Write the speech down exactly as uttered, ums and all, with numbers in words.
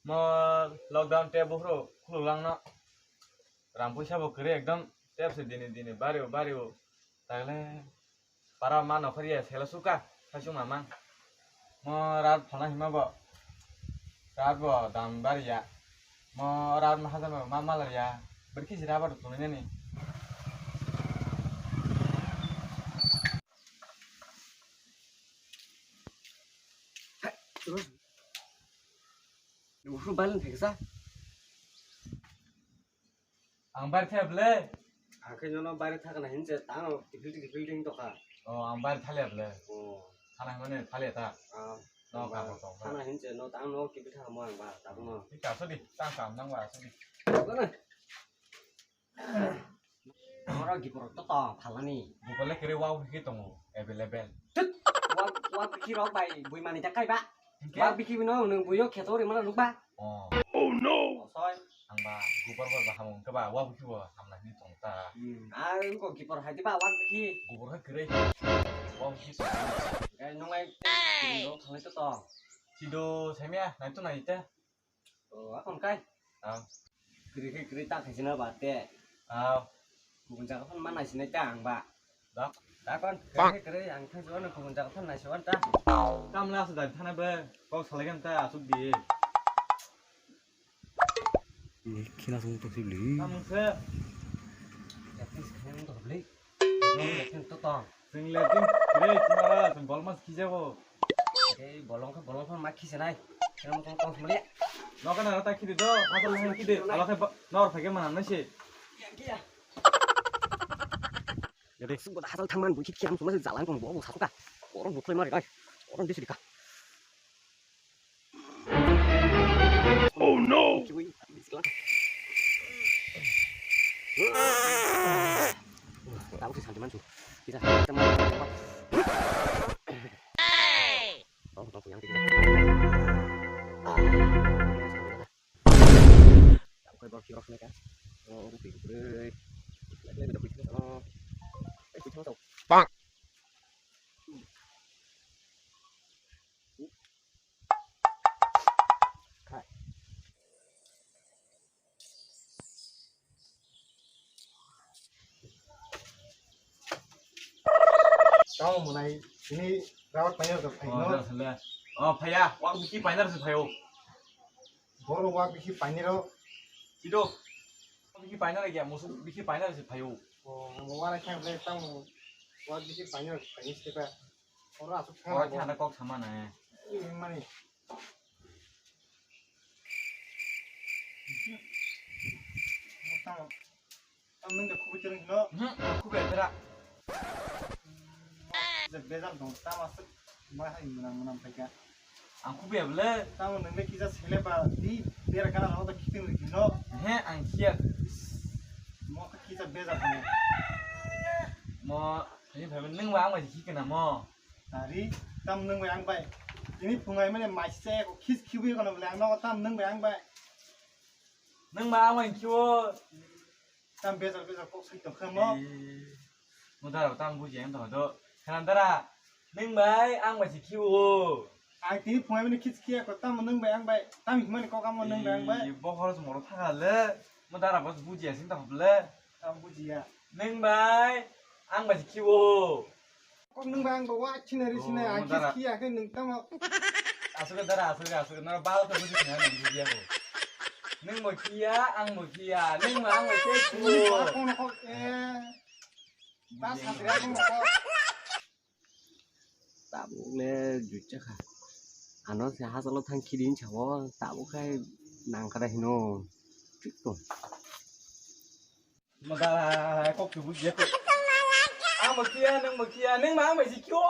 Mo lockdown tei buphuru khuluk langno. Rang puisa bo kwrwi ekdom tep se dini dini bario bario. Tagle para ma nokhor ya sela suka saisung mamang. Mo rat phana hima bo. Rat bo dam bari ya. Mo rat ma hajar ma ma la ya. Berki jira ba tunai nani. Nung hur balin theksa. Ang bar thep le. Ang khe jono bari thakna hinse tang kifil kifil ding tokha. O, ang bar thale ble. O. Thana mane thale ta. Ah. No ka ko tong. Thana hinse no tang no kifil thakmo ang ba tabno. Ti ka sodi tang kam nang ba sodi. Ko na. Oro gipor to tong phalani. Gipor le kere wa wiki tongo available. Wa wa bikhi rok bai bui mani ta kai ba. Hingke? Wa bikhi bino nung buyo kheto ri mana lukba. Oh. Oh no. Soi. Ang ba gipor ba hamung ke ba wa bikhi bo hamna ni tong ta. Hmm. Ah, ko gipor hai ba wa bikhi. Gipor ha kere. Wa bikhi tong. Gai nungai. Hey. Bino thalai to tong. Sido semia nai to nai te. O, akon kai. Ah. Kiri kiri kiri ta khaisina ba te. Ah. Kubun jaga phone ma naisinai ta ang ba. Da. Da kon kiri kiri ang thang suan kubun jaga phone naisin ta. Kam la su dan thana be. Kok salai kan ta asuk di. Ni khina sung to sibli. Kam se. Ya please khina to sibli. Nong le khen to tong. Sing le tin. Re chimara sing bolmas khijago. Ei bolong khe bolong phano ma khisenai. Khe mo tong tong sumle. Noka na ta khidi do, hasal le khidi. Ala khe nor phage mana nase. Gede sung goda hasal thangman bui khit khiam sumase jalang tong bo bo satuka. Koron buklai mari dai. Koron disi dika. Oh no! Tabo se santi mansu. Kita teman. Tong tong yang kita. Tabo kai bor kirok neka. Oh, rupi rupi. Lagi lagi dah kucing. Oh. Eh, kucing masuk. Bang. Tamo mwnai ini rawat painai rok phai no. Oh, phaiya. Wak bisi painai rok se phaio. Boro wak bisi painai rok. Sido. Wak bisi painai rok ya, musu bisi painai rok se phaio. Oh, mo wara khan le tamo wak bisi painai rok phai se pa. Oro asuk thana. Oro thana kok sama na. Ini mani. Tamo. Tamo nung de khubui terung hino. Hmm, khubui tera. Bejak dong, tamo asuk. Ma hai munam munam paika. Ang khubui bele. Tamo nung de kisa sele ba di bera kana rok khiting ri hino. He, ang khiya. Mo kisa bejak dong. Mo, ini bhabe nung ba ang bai khikena mo. Tari, tam nwng bai ang bai. Tini phungai mane maisa ko khis khibi kono bole ang nogo tam nwng bai ang bai. Nwng bai ang bai khiwo. Tam bezar bezar kok sai tong khamo. Mo dara tam buji ang tong do. Khana dara, nwng bai ang bai si khiwo. Ang tini phungai mane khis khiya ko tam nwng bai ang bai. Tam himani kok amo nwng bai ang bai. Bo khoro moro thakale. Mo dara bos buji asing tong le. Tam buji ya. Nwng bai ang bai si khiwo. Kok nwng bai ang bo wa china ri sina, oh, ang kis dara. Ki akhe nwng tamo. Aswk dara, aswk, aswk, nara bal to buji khna nwng buji ako. Nwng bo khiya, ang bo khiya, nwng bo ang bo se khiya. Nwng bo kono kok, eh. Ta sabira kono kok. Tabuk le jucha kha. Ano se hasalo thang khidin chawo, tabuk khai nang kada hino. Thik to. Madara, kok tu buji ko. Ang bo khiya, nwng bo khiya, nwng ma ang bai si khiwo.